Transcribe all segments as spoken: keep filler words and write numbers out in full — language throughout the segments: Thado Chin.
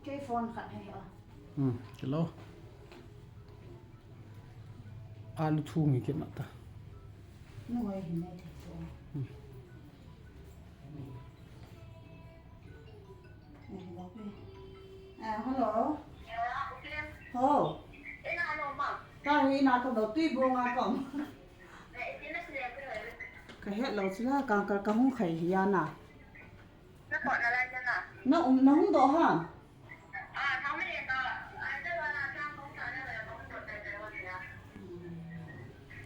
Kei phone khat hei a. Hmm, hello. Alu thu ngi kit na ta. Nu hoi hin nei thei to. Hmm. Eh, hello. Ho. Ka hi na to do tui bo nga kom. Ka het lo chila ka ka ka hung khai hi ya na. Na um na hung do ha.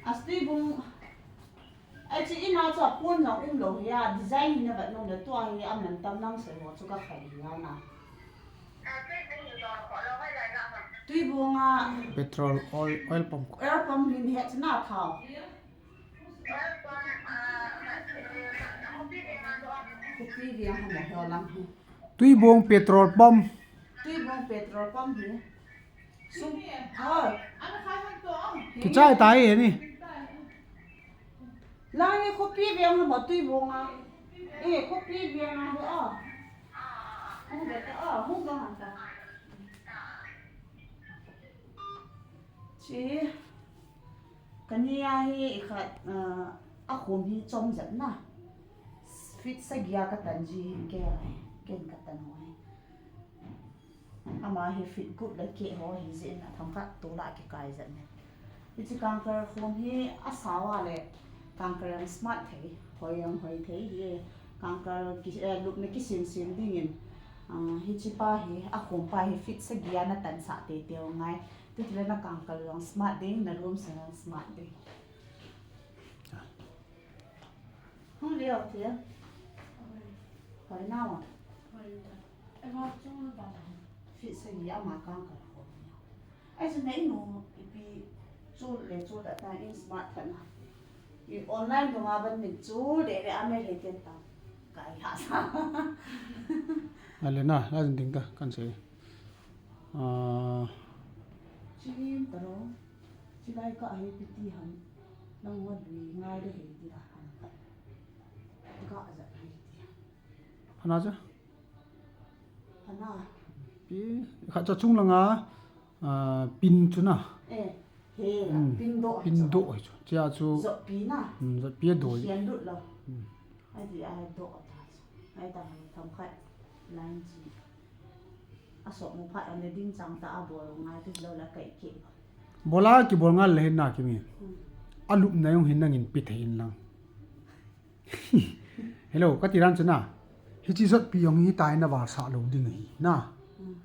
Asti bung. Ai chi ina chu a pon jong um lo hi a, design hi na vet nom le tua hi a man tam nang sei ho chu ka khai hi a na. Tui bung a. Petrol, oil, oil pump. Oil pump hi ni het chu na thao. Khopi veng ha mo ho lang hi. Tuibong petrol pump. Tuibong petrol pump hi. Sum. Oh. Kichai tai e ni. Lang e khopi veng ha mo Tuibong a. E khopi veng a ho a. Hung ve ta a, hung ve han ta. Chi. Kani a hi i khat, ah, a khom hi chom jep na. Feet sagi a ka tan ji hin ke a, ken ka tan ho hi. Ama hi feet gup le keh ho hi jeh in a themkhat tol a kikai jep ne. Hiche kangkal khom hi a sao a le kangkal jong smart thei, hoi jong hoi thei hi. Kangkal ki, eh, lupna kisem sem ding in, ah, hiche pa hi, a khom pa hi feet sagi a na tan sah teitei u ngai. Titile na kangkal jong smart ding, na room sang jong smart ding. Hung leo tia. Hoi nao a. Feet sagi ama kangkal khom hi. Ai chu na inu ipi chu le chu da ta in smart tha na. I online dunga ban min chu le le a me le ten ta. Kai ha sa. Ale na, la jin ding ta, kan sei. Ah. Chim ta ro. Chilai ka he piti ham. Nang hon lui ngai de he ti la ham ka. Ka ja he ti. Hana cha? Hana. Pi, kha cha chung langa, ah, pin chu na. Eh, he, hmm. Pin do. Pin do chu. Chia chu. Zot pi na. Hmm, zot pi do. Hian lut lo. Hmm. Ai ti ai do ta chu. Ai ta hai themkhat. Line chi. A sok mu phat a ne ding chang ta a bol ngai ti lo la kai ke. Bola kibol ngal le hin na kimi. Hmm. A lupna jong hin nangin pi thei in lang. Hello, ka ti dan chu na. Hiche zot pi jong hi tai na val sah lo ding ahi na. Hmm.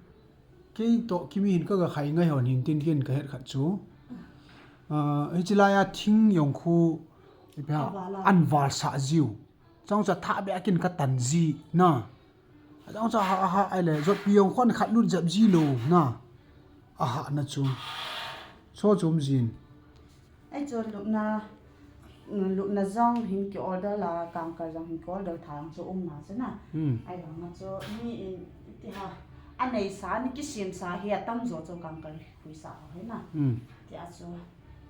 Kei toh kimi hin ka ga khai ngai hon hin tin ken ka het khat chu. Ah, hiche lai a thing jong khu ipi ha, a val a. An val sah jiu. Chong cha tha be a kin ka tan ji na. A Jang cha ha, ha, ai le, jot pi jong khon khat lut jep ji lou na. A ha na chu. So chu um jin. Ai chu lupna, lupna jong hin ki order la, kangkal jong hin ki order thang chu um na chu na. Hmm. Ai vang a chu mi in ti ha. A nei sa ni kisem sa hi a tam jo chu kangkal khui sa ho hi na. Hmm. Ti a chu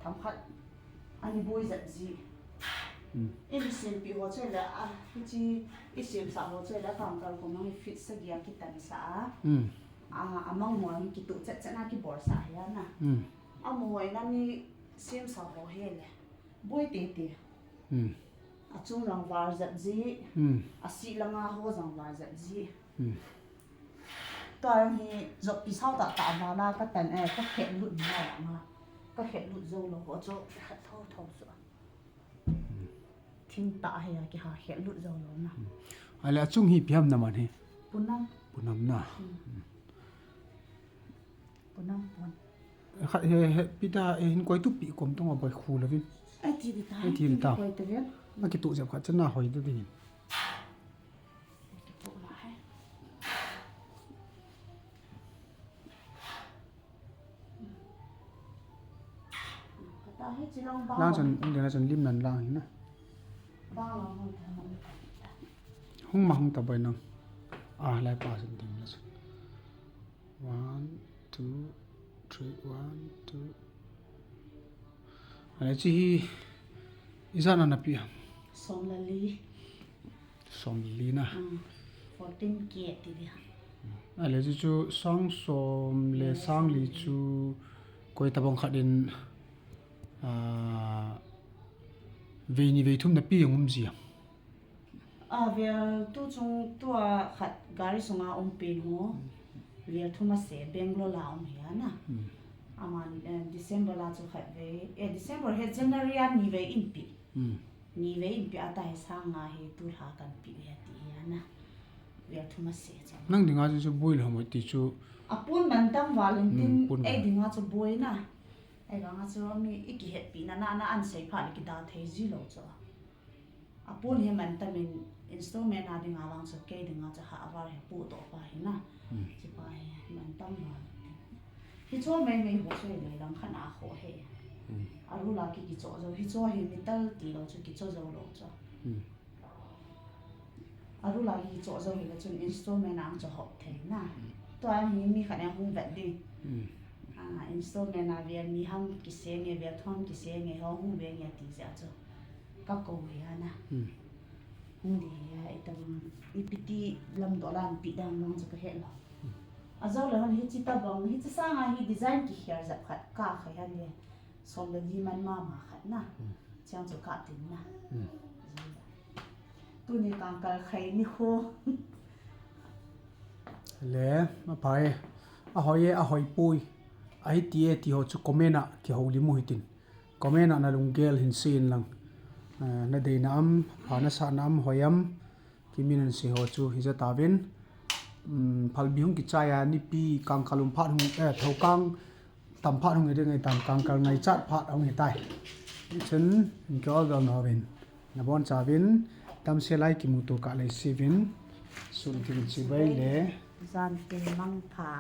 tham khat ani boi jep ji. Hmm. I sem pi ho chu le a, hi chi i sem sa ho chu le kangkal ko mang fit sa gi a ki tan sa a. Hmm. A, a mang mo ki tu chet chet na ki bol sa hi a na. Hmm. A mo ho i na ni Sim sa ho he le. Boi tete. Hmm. A chung lang var jep ji. Hmm. A si langa ho jong var jep ji. Hmm. Tua jong hi jop pi sao tah tah vala ka tan, eh, ka khet lut na nga. Ka khet lut jou lou ho chu khat tho tho chu. Thing tah he a ki ha khet lut jou lou na. Hmm. Ale a chung hi ipi ham na man hi. Punam. Punam na. Hmm. Hmm. Punam pon. Khat he, he, pi ta, eh, hin koi tu pi kom tong a boi khu lo vin. Ai ti di ta, ai ti di ta. Koi ta vin. A ki tu jep khat chan na hoi ta ding. Ki tu ma he. Kata he chi long ba. Lang chan, inde na chan lim nan lang hin na. Ba long hoi ta ma. Hung ma hung ta boi nang. A, lai pa chan ding na chan. One, two, three, one, two. Ale chi hi, ijat na na pi ham? Som le li. Som le li na. Mm, fourteen K ti dia. Ale chi chu sang som le sang li chu koi tabang khat in, ah, vei ni vei thum na pi jong um ji ham? A, vel tu chung tua khat gari sunga um pen ho. Vel thum a se Bangalore la um hi a na. Hmm. Aman, eh, December la chu khat ve. Eh, December he January a ni ve in pi. Hmm. Ni ve in pi a ta he sang nga he tu lha kan pi ve ti hi a na. Vel thum a se chu. Nang dinga chu, chu boi lo mo ti chu. A pun man tam val in tin, hmm, pun ei man. Dinga chu boi na. Ei vanga chu mi i ki het pi na na na an sei pha le ki da thei ji lo chu. A pon hi man tam in installment a dinga vang chu kei dinga chu ha avar he pu to pa hi na. Hmm. Chi pa hi man tam ma. Hi cho mai mai ho chu le lang khan a ho he. Hmm. A ru la ki ki cho jo hi cho hi mi tal ti lo chu ki cho jo lo chu. Hmm. A ru la ki cho jo hi le chun installment ang chu hop thei na. Hmm. Tua hi mi khan a hung vet ding. Hmm. A installment a vel ni ham ki se nge vel thom ki se nge ho hung ve nge ti ja chu. Ka ko hi a na. Hmm. Hung di hi a, i tabang, i piti lam dolan pi dang long chu ka he lo. Hmm. A jo le hon hi chi tabang, hi chi sanga hi design ki hiar jap khat ka khai han le. Som le li man mama khat na. Hmm. Chiang chu ka tin na. Hmm. Tuni kangkal khai ni ho. Le, a phai. A hoi e, a hoi pui. A hi ti e, ti ho chu comment a ki ho li mu hi tin. Comment a na lunggel hin sei in lang. Eh, na deina am, pha na sahna am, hoi am, kimin an sei ho chu hi ja ta vin. Um, phalbi hung kichai a, nipi kangkal um phat hung, eh, thokang tam phat hung hi ding ngai tan, kangkal ngaichat phat hung hi tai. Chun, in ki ol dal na vin. Na bon cha vin, tam se lai kimu to ka le si vin. Sun tin chi bai le. Jan te mang pha.